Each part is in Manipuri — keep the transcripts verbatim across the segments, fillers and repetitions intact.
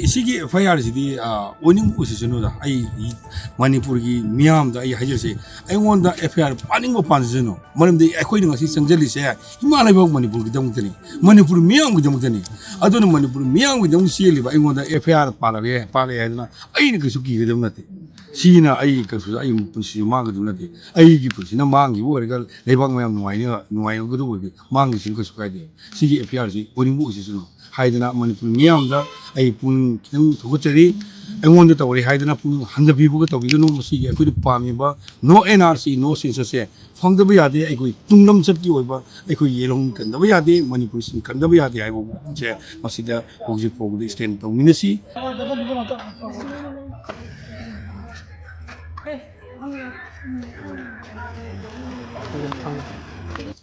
ꯁꯤꯒꯤ ꯑꯦꯐ ꯑꯥꯏ ꯑꯥꯔꯁꯤꯗꯤ ꯑꯣꯏꯅꯤꯡꯕ ꯑꯣꯏꯁꯤꯁꯅꯨꯗ, ꯑꯩ ꯃꯅꯤꯄꯨꯔꯒꯤ ꯃꯤꯌꯥꯝꯗ ꯑꯩ ꯍꯥꯏꯖꯔꯤꯁꯦ, ꯑꯩꯉꯣꯟꯗ ꯑꯦꯐ ꯑꯥꯏ ꯑꯥꯔ ꯄꯥꯅꯤꯡꯕ ꯄꯥꯟꯖꯁꯅꯨ꯫ ꯃꯔꯝꯗꯤ ꯑꯩꯈꯣꯏꯅ ꯉꯁꯤ ꯆꯪꯁꯤꯜꯂꯤꯁꯦ ꯏꯃꯥ ꯂꯩꯕꯥꯛ ꯃꯅꯤꯄꯨꯔꯒꯤꯗꯃꯛꯇꯅꯤ, ꯃꯅꯤꯄꯨꯔ ꯃꯤꯌꯥꯝꯒꯤꯗꯃꯛꯇꯅꯤ꯫ ꯑꯗꯨꯅ ꯃꯅꯤꯄꯨꯔ ꯃꯤꯌꯥꯝꯒꯤꯗꯃꯛ ꯆꯦꯜꯂꯤꯕ ꯑꯩꯉꯣꯟꯗ ꯑꯦꯐ ꯑꯥꯏ ꯑꯥꯔ ꯄꯥꯜꯂꯛꯑꯦ, ꯄꯥꯜꯂꯛꯑꯦ ꯍꯥꯏꯗꯅ ꯑꯩꯅ ꯀꯩꯁꯨ ꯀꯤꯒꯗꯕ ꯅꯠꯇꯦ꯫ ꯁꯤꯅ ꯑꯩ ꯀꯩꯁꯨ, ꯑꯩ ꯄꯨꯟꯁꯤꯁꯨ ꯃꯥꯡꯒꯗꯕ ꯅꯠꯇꯦ꯫ ꯑꯩꯒꯤ ꯄꯨꯟꯁꯤꯅ ꯃꯥꯡꯈꯤꯕ ꯑꯣꯏꯔꯒ ꯂꯩꯕꯥꯛ ꯃꯌꯥꯝ ꯅꯨꯡꯉꯥꯏꯅ, ꯅꯨꯡꯉꯥꯏꯅꯒꯗꯕ ꯑꯣꯏꯔꯗꯤ ꯃꯥꯡꯈꯤꯁꯤꯅ ꯀꯩꯁꯨ ꯀꯥꯏꯗꯦ꯫ ꯁꯤꯒꯤ ꯑꯦꯐ ꯑꯥꯏ ꯑꯥꯔꯁꯤ ꯑꯣꯏꯅꯤꯡꯕ ꯑꯣꯏꯁꯤꯁꯅꯨ ꯍꯥꯏꯗꯅ ꯃꯅꯤꯄꯨꯔ ꯃꯤꯌꯥꯝꯗ ꯑꯩ ꯄꯨꯛꯅꯤꯡ ꯈꯤꯇꯪ ꯊꯧꯒꯠꯆꯔꯤ꯫ ꯑꯩꯉꯣꯟꯗ ꯇꯧꯔꯦ ꯍꯥꯏꯗꯅ ꯄꯨꯛꯅꯤꯡ ꯍꯟꯊꯕꯤꯕꯒ ꯇꯧꯕꯤꯒꯅꯨ꯫ ꯃꯁꯤꯒꯤ ꯑꯩꯈꯣꯏꯅ ꯄꯥꯝꯃꯤꯕ no N R C, no census ꯁꯦ ꯐꯪꯗꯕ ꯌꯥꯗꯦ꯫ ꯑꯩꯈꯣꯏ ꯇꯨꯡꯂꯝꯆꯠꯀꯤ ꯑꯣꯏꯕ, ꯑꯩꯈꯣꯏ ꯌꯦꯜꯍꯧ ꯀꯟꯗꯕ ꯌꯥꯗꯦ, ꯃꯅꯤꯄꯨꯔꯁꯤꯡ ꯀꯟꯗꯕ ꯌꯥꯗꯦ ꯍꯥꯏꯕ ꯋꯥꯐꯝꯁꯦ ꯃꯁꯤꯗ ꯍꯧꯖꯤꯛ ꯐꯥꯎꯕꯗ stand ꯇꯧꯃꯤꯟꯅꯁꯤ꯫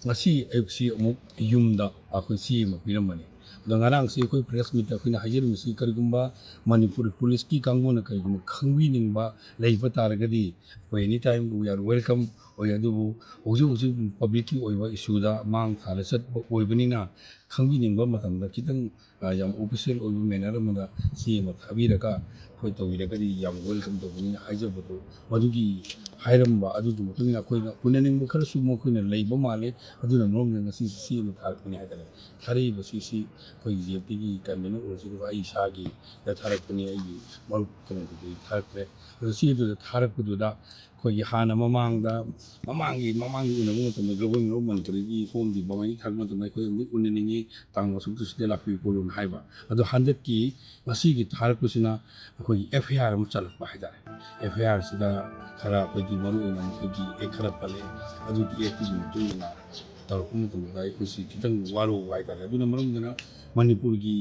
ꯉꯁꯤ ꯑꯌꯨꯛꯁꯤ ꯑꯃꯨꯛ ꯌꯨꯝꯗ ꯑꯩꯈꯣꯏ ꯆꯦ ꯑꯃ ꯄꯤꯔꯝꯕꯅꯤ꯫ ꯑꯗꯣ ꯉꯔꯥꯡꯁꯤ ꯑꯩꯈꯣꯏ press meet ꯇ ꯑꯩꯈꯣꯏꯅ ꯍꯥꯏꯖꯔꯤꯕꯁꯤ, ꯀꯔꯤꯒꯨꯝꯕ ꯃꯅꯤꯄꯨꯔ ꯄꯨꯂꯤꯁꯀꯤ ꯀꯥꯡꯕꯨꯅ ꯀꯔꯤꯒꯨꯝꯕ ꯈꯪꯕꯤꯅꯤꯡꯕ ꯂꯩꯕ ꯇꯥꯔꯒꯗꯤ, ꯑꯩꯈꯣꯏ any time we are welcome ꯑꯣꯏ꯫ ꯑꯗꯨꯕꯨ ꯍꯧꯖꯤꯛ ꯍꯧꯖꯤꯛ public ꯀꯤ ꯑꯣꯏꯕ issue ꯗ ꯃꯥꯡ ꯊꯥꯗ ꯆꯠꯄ ꯑꯣꯏꯕꯅꯤꯅ, ꯈꯪꯕꯤꯅꯤꯡꯕ ꯃꯇꯝꯗ ꯈꯤꯇꯪ, ꯑ, ꯌꯥꯝ official ꯑꯣꯏꯕ manner ꯑꯃꯗ ꯆꯦ ꯑꯃ ꯊꯥꯕꯤꯔꯒ ꯑꯩꯈꯣꯏ ꯇꯧꯕꯤꯔꯒꯗꯤ ꯌꯥꯝ welcome ꯇꯧꯒꯅꯤ ꯍꯥꯏꯖꯕꯗꯨ, ꯃꯗꯨꯒꯤ ꯍꯥꯏꯔꯝꯕ ꯑꯗꯨꯒꯤ ꯃꯇꯨꯡ ꯏꯟꯅ ꯑꯩꯈꯣꯏꯅ ꯎꯅꯅꯤꯡꯕ ꯈꯔꯁꯨ ꯃꯈꯣꯏꯅ ꯂꯩꯕ ꯃꯥꯜꯂꯦ꯫ ꯑꯗꯨꯅ ꯃꯔꯝ ꯑꯣꯏꯔꯒ ꯉꯁꯤ ꯆꯦ ꯑꯃ ꯊꯥꯔꯛꯄꯅꯤ ꯍꯥꯏꯇꯥꯔꯦ꯫ ꯊꯥꯔꯛꯏꯕꯁꯤ ꯁꯤ ꯑꯩꯈꯣꯏ ꯖꯤ ꯑꯦꯐ ꯇꯤꯒꯤ convener ꯑꯣꯏꯔꯁꯨ ꯑꯩ ꯏꯁꯥꯒꯤꯗ ꯊꯥꯔꯛꯄꯅꯤ, ꯑꯩꯒꯤ ꯃꯔꯨꯞ ꯀꯩꯅꯣꯗꯨꯗꯤ ꯊꯥꯔꯛꯇ꯭ꯔꯦ꯫ ꯑꯗꯣ ꯆꯦꯗꯨꯗ ꯊꯥꯔꯛꯄꯗꯨꯗ ꯑꯩꯈꯣꯏꯒꯤ ꯍꯥꯟꯅ ꯃꯃꯥꯡꯗ, ꯃꯃꯥꯡꯒꯤ, ꯃꯃꯥꯡꯒꯤ ꯎꯅꯕ ꯃꯇꯝꯗ Government of Manipur ꯒꯤ form ꯗꯤ ꯕꯃꯩ ꯊꯥꯔꯛꯄ ꯃꯇꯝꯗ ꯑꯩꯈꯣꯏ ꯑꯃꯨꯛ ꯎꯅꯅꯤꯡꯉꯤ, ꯇꯥꯡ ꯑꯁꯨꯛꯇ ꯁꯤꯗ ꯂꯥꯛꯄꯤꯌꯨ ꯈꯣꯠꯂꯨꯅ ꯍꯥꯏꯕ꯫ ꯑꯗꯣ ꯍꯟꯗꯛꯀꯤ ꯉꯁꯤꯒꯤ ꯊꯥꯔꯛꯄꯁꯤꯅ ꯑꯩꯈꯣꯏꯒꯤ ꯑꯦꯐ ꯑꯥꯏ ꯑꯥꯔ ꯑꯃ ꯆꯠꯂꯛꯄ ꯍꯥꯏꯇꯥꯔꯦ꯫ ꯑꯦꯐ ꯑꯥꯏ ꯑꯥꯔ ꯁꯤꯗ ꯈꯔ ꯑꯩꯈꯣꯏꯒꯤ ꯃꯔꯨ ꯑꯣꯏꯅ ꯑꯩꯈꯣꯏꯒꯤ ꯑꯦꯛ ꯈꯔ ꯄꯜꯂꯛꯑꯦ꯫ ꯑꯗꯨꯒꯤ ꯑꯦꯛꯇꯨꯒꯤ ꯃꯇꯨꯡ ꯏꯟꯅ ꯇꯧꯔꯛꯄ ꯃꯇꯝꯗ ꯑꯩꯈꯣꯏꯁꯤ ꯈꯤꯇꯪ ꯋꯥꯔꯧꯕ ꯍꯥꯏꯇꯥꯔꯦ꯫ ꯑꯗꯨꯅ ꯃꯔꯝ ꯑꯣꯏꯗꯨꯅ ꯃꯅꯤꯄꯨꯔꯒꯤ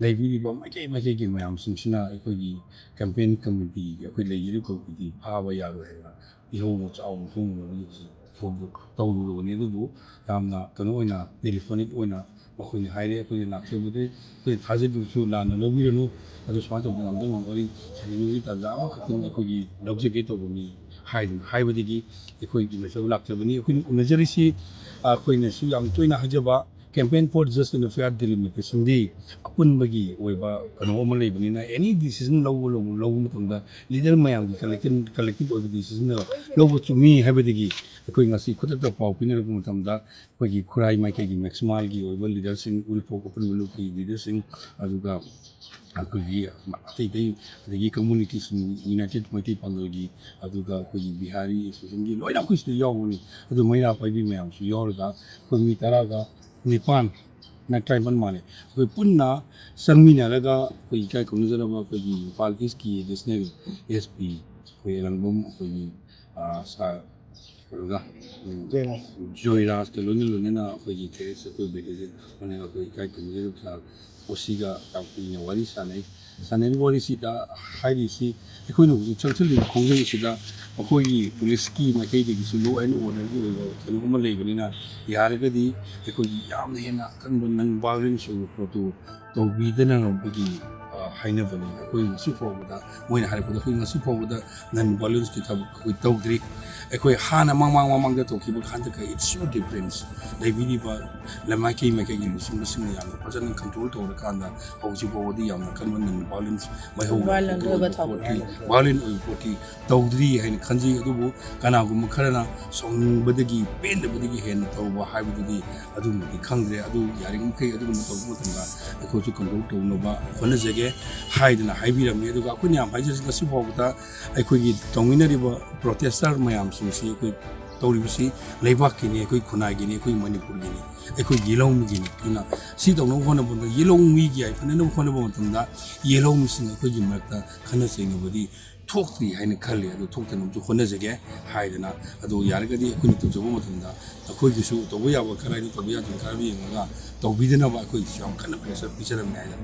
ꯂꯩꯕꯤꯔꯤꯕ ꯃꯥꯏꯀꯩ ꯃꯥꯏꯀꯩꯒꯤ ꯃꯌꯥꯝꯁꯤꯡꯁꯤꯅ ꯑꯩꯈꯣꯏꯒꯤ campaign committee ꯒꯤ ꯑꯩꯈꯣꯏ ꯂꯩꯖꯔꯤꯕ committee ꯐꯥꯕ ꯌꯥꯔꯣꯏ ꯍꯥꯏꯅ ꯏꯍꯧ ꯆꯥꯎꯅ ꯐꯣꯡꯅꯕꯒꯤ ꯊꯧꯗꯣꯛ ꯇꯧꯔꯨꯔꯕꯅꯤ꯫ ꯑꯗꯨꯕꯨ ꯌꯥꯝꯅ ꯀꯩꯅꯣ ꯑꯣꯏꯅ telephonic ꯑꯣꯏꯅ ꯃꯈꯣꯏꯅ ꯍꯥꯏꯔꯦ꯫ ꯑꯩꯈꯣꯏꯅ ꯂꯥꯛꯆꯕꯗꯤ ꯑꯩꯈꯣꯏꯅ ꯊꯥꯖꯕꯁꯨ ꯂꯥꯟꯅ ꯂꯧꯕꯤꯔꯅꯨ꯫ ꯑꯗꯨ ꯁꯨꯃꯥꯏꯅ ꯇꯧꯗꯅ ꯑꯝꯇꯪ ꯋꯥꯔꯤ ꯁꯥꯟꯅꯅꯤꯡꯕꯒꯤ ꯇꯥꯟꯖꯥ ꯑꯃꯈꯛꯇꯪ ꯑꯩꯈꯣꯏꯒꯤ ꯂꯧꯖꯒꯦ ꯇꯧꯕꯅꯤ ꯍꯥꯏꯗꯅ ꯍꯥꯏꯕꯗꯒꯤ ꯑꯩꯈꯣꯏ ꯎꯅꯖꯕ ꯂꯥꯛꯆꯕꯅꯤ꯫ ꯑꯩꯈꯣꯏꯅ ꯎꯅꯖꯔꯤꯁꯤ ꯑꯩꯈꯣꯏꯅꯁꯨ ꯌꯥꯝ ꯇꯣꯏꯅ ꯍꯥꯏꯖꯕ Campaign for Just and Fair Delimitation-ꯗꯤ ꯑꯄꯨꯟꯕꯒꯤ ꯑꯣꯏꯕ ꯀꯩꯅꯣ ꯑꯃ ꯂꯩꯕꯅꯤꯅ, any decision ꯂꯧꯕ, ꯂꯧꯕ, ꯂꯧꯕ ꯃꯇꯝꯗ leader ꯃꯌꯥꯝꯒꯤ collective, collective ꯑꯣꯏꯕ decision ꯂꯧꯕ ꯆꯨꯝꯃꯤ ꯍꯥꯏꯕꯗꯒꯤ ꯑꯩꯈꯣꯏ ꯉꯁꯤ ꯈꯨꯗꯛꯇ ꯄꯥꯎ ꯄꯤꯅꯔꯛꯄ ꯃꯇꯝꯗ ꯑꯩꯈꯣꯏꯒꯤ ꯈꯨꯔꯥꯏ ꯃꯥꯏꯀꯩꯒꯤ Maximal-ꯒꯤ ꯑꯣꯏꯕ leader-ꯁꯤꯡ, ꯎꯔꯤꯄꯣꯛ ꯑꯄꯨꯟꯕ ꯂꯨꯞꯀꯤ leader-ꯁꯤꯡ, ꯑꯗꯨꯒ ꯑꯩꯈꯣꯏꯒꯤ ꯑꯇꯩ ꯑꯇꯩ, ꯑꯗꯒꯤ community-ꯁꯤꯡ, United ꯃꯩꯇꯩ ꯄꯥꯉꯜꯒꯤ, ꯑꯗꯨꯒ ꯑꯩꯈꯣꯏꯒꯤ Bihari Association-ꯒꯤ ꯂꯣꯏꯅ ꯑꯩꯈꯣꯏ ꯁꯤꯗ ꯌꯥꯎꯕꯅꯤ꯫ ꯑꯗꯨ ꯃꯩꯔꯥ ꯄꯥꯏꯕꯤ ꯃꯌꯥꯝꯁꯨ ꯌꯥꯎꯔꯒ ꯑꯩꯈꯣꯏ ꯃꯤ ꯇꯔꯥꯒ ꯅꯤꯄꯥꯟ, ꯅꯠꯇ꯭ꯔꯥ, ꯅꯤꯄꯥꯟ ꯃꯥꯜꯂꯦ, ꯑꯩꯈꯣꯏ ꯄꯨꯟꯅ ꯆꯪꯃꯤꯟꯅꯔꯒ ꯑꯩꯈꯣꯏ ꯏꯀꯥꯏ ꯈꯨꯝꯅꯖꯔꯕ ꯑꯩꯈꯣꯏꯒꯤ ꯏꯝꯐꯥꯜ East-ꯀꯤ Additional S P ꯑꯩꯈꯣꯏ ꯑꯦꯂꯪꯕꯝ ꯑꯩꯈꯣꯏꯒꯤ, ꯑꯥ, ꯁꯥꯔ ꯀꯩꯅꯣꯒ, ꯎꯝ, ꯖꯣꯏꯔꯥꯖ꯫ ꯖꯣꯏꯔꯥꯖꯀ ꯂꯣꯏꯅ ꯂꯣꯏꯅꯅ ꯑꯩꯈꯣꯏꯒꯤ ꯀꯦ ꯑꯦꯁ ꯑꯩꯈꯣꯏ ꯕꯦꯇꯦꯂꯤꯌꯟ ꯑꯩꯈꯣꯏ ꯏꯀꯥꯏ ꯈꯨꯝꯅꯖꯔꯤꯕ ꯁꯥꯔ ꯑꯣ ꯁꯤꯒ ꯌꯥꯝ ꯀꯨꯏꯅ ꯋꯥꯔꯤ ꯁꯥꯟꯅꯩ꯫ ꯁꯥꯟꯅꯔꯤꯕ ꯋꯥꯔꯤꯁꯤꯗ ꯍꯥꯏꯔꯤꯁꯤ, ꯑꯩꯈꯣꯏꯅ ꯍꯧꯖꯤꯛ ꯆꯪꯁꯤꯜꯂꯤꯕ ꯈꯣꯡꯖꯪ ꯑꯁꯤꯗ ꯑꯩꯈꯣꯏꯒꯤ ꯄꯨꯂꯤꯁꯀꯤ ꯃꯥꯏꯀꯩꯗꯒꯤꯁꯨ law and order-ꯒꯤ ꯑꯣꯏꯕ ꯀꯩꯅꯣ ꯑꯃ ꯂꯩꯕꯅꯤꯅ, ꯌꯥꯔꯒꯗꯤ ꯑꯩꯈꯣꯏꯒꯤ ꯌꯥꯝꯅ ꯍꯦꯟꯅ ꯑꯀꯟꯕ non-violence ꯑꯣꯏꯕ ꯄꯣꯠꯇꯨ ꯇꯧꯕꯤꯗꯅꯕꯒꯤ, ꯑ, ꯍꯥꯏꯅꯕꯅꯤ꯫ ꯑꯩꯈꯣꯏ ꯉꯁꯤ ꯐꯥꯎꯕꯗ, ꯃꯣꯏꯅ ꯍꯥꯏꯔꯛꯄꯗ, ꯑꯩꯈꯣꯏ ꯉꯁꯤ ꯐꯥꯎꯕꯗ non-violence-ꯀꯤ ꯊꯕꯛ ꯑꯩꯈꯣꯏ ꯇꯧꯗ꯭ꯔꯤ꯫ ꯑꯩꯈꯣꯏ ꯍꯥꯟꯅ ꯃꯃꯥꯡ ꯃꯃꯥꯡꯗ ꯇꯧꯈꯤꯕ ꯍꯟꯗꯛꯀ it's so difference꯫ ꯂꯩꯕꯤꯔꯤꯕ ꯂꯩꯃꯥꯏꯀꯩ ꯃꯥꯏꯀꯩꯒꯤ ꯂꯨꯆꯤꯡꯕꯁꯤꯡꯅ ꯌꯥꯝꯅ ꯐꯖꯅ control ꯇꯧꯔꯀꯥꯟꯗ ꯍꯧꯖꯤꯛ ꯐꯥꯎꯕꯗꯤ ꯌꯥꯝꯅ ꯀꯟꯕ non-violence ꯃꯥꯏꯍꯧ violent ꯑꯣꯏꯕ ꯊꯕꯛ꯫ Violent ꯑꯣꯏꯕ ꯄꯣꯠꯇꯤ ꯇꯧꯗ꯭ꯔꯤ ꯍꯥꯏꯅ ꯈꯟꯖꯩ꯫ ꯑꯗꯨꯕꯨ ꯀꯅꯥꯒꯨꯝꯕ ꯈꯔꯅ ꯁꯥꯎꯅꯤꯡꯕꯗꯒꯤ, ꯄꯦꯟꯗꯕꯗꯒꯤ ꯍꯦꯟꯅ ꯇꯧꯕ ꯍꯥꯏꯕꯗꯨꯗꯤ ꯑꯗꯨꯃꯗꯤ ꯈꯪꯗ꯭ꯔꯦ꯫ ꯑꯗꯨ ꯌꯥꯔꯤꯕꯃꯈꯩ ꯑꯗꯨꯒꯨꯝꯕ ꯇꯧꯕ ꯃꯇꯝꯗ ꯑꯩꯈꯣꯏꯁꯨ control ꯇꯧꯅꯕ ꯍꯣꯠꯅꯖꯒꯦ ꯍꯥꯏꯗꯅ ꯍꯥꯏꯕꯤꯔꯝꯃꯤ꯫ ꯑꯗꯨꯒ ꯑꯩꯈꯣꯏꯅ ꯌꯥꯝ ꯍꯥꯏꯖꯔꯤꯁꯤ, ꯉꯁꯤ ꯐꯥꯎꯕꯗ ꯑꯩꯈꯣꯏꯒꯤ ꯇꯧꯃꯤꯟꯅꯔꯤꯕ protester ꯃꯌꯥꯝꯁꯤꯡꯁꯤ ꯑꯩꯈꯣꯏ ꯇꯧꯔꯤꯕꯁꯤ ꯂꯩꯕꯥꯛꯀꯤꯅꯤ, ꯑꯩꯈꯣꯏ ꯈꯨꯟꯅꯥꯏꯒꯤꯅꯤ, ꯑꯩꯈꯣꯏ ꯃꯅꯤꯄꯨꯔꯒꯤꯅꯤ, ꯑꯩꯈꯣꯏ ꯌꯦꯜꯍꯧꯃꯤꯒꯤꯅꯤ꯫ ꯑꯗꯨꯅ ꯁꯤ ꯇꯧꯅꯕ ꯍꯣꯠꯅꯕꯗ ꯌꯦꯜꯍꯧꯃꯤꯒꯤ ꯌꯥꯏꯐꯅꯅꯕ ꯍꯣꯠꯅꯕ ꯃꯇꯝꯗ ꯌꯦꯜꯍꯧꯃꯤꯁꯤꯡ ꯑꯩꯈꯣꯏꯒꯤ ꯃꯔꯛꯇ ꯈꯠꯅ ꯆꯩꯅꯕꯗꯤ ꯊꯣꯛꯇ꯭ꯔꯤ ꯍꯥꯏꯅ ꯈꯜꯂꯤ꯫ ꯑꯗꯨ ꯊꯣꯛꯇꯅꯕꯁꯨ ꯍꯣꯠꯅꯖꯒꯦ ꯍꯥꯏꯗꯅ, ꯑꯗꯣ ꯌꯥꯔꯒꯗꯤ ꯑꯩꯈꯣꯏꯅ ꯇꯧꯖꯕ ꯃꯇꯝꯗ ꯑꯩꯈꯣꯏꯒꯤꯁꯨ ꯇꯧꯕ ꯌꯥꯕ ꯈꯔ ꯍꯥꯏꯗꯤ ꯇꯧꯕ ꯌꯥꯗꯕ ꯈꯔ ꯌꯦꯡꯉꯒ ꯇꯧꯕꯤꯗꯅꯕ ꯑꯩꯈꯣꯏꯒꯤꯁꯨ ꯌꯥꯝ ꯀꯟꯅ pressure ꯄꯤꯖꯔꯝꯃꯦ ꯍꯥꯏꯗꯅ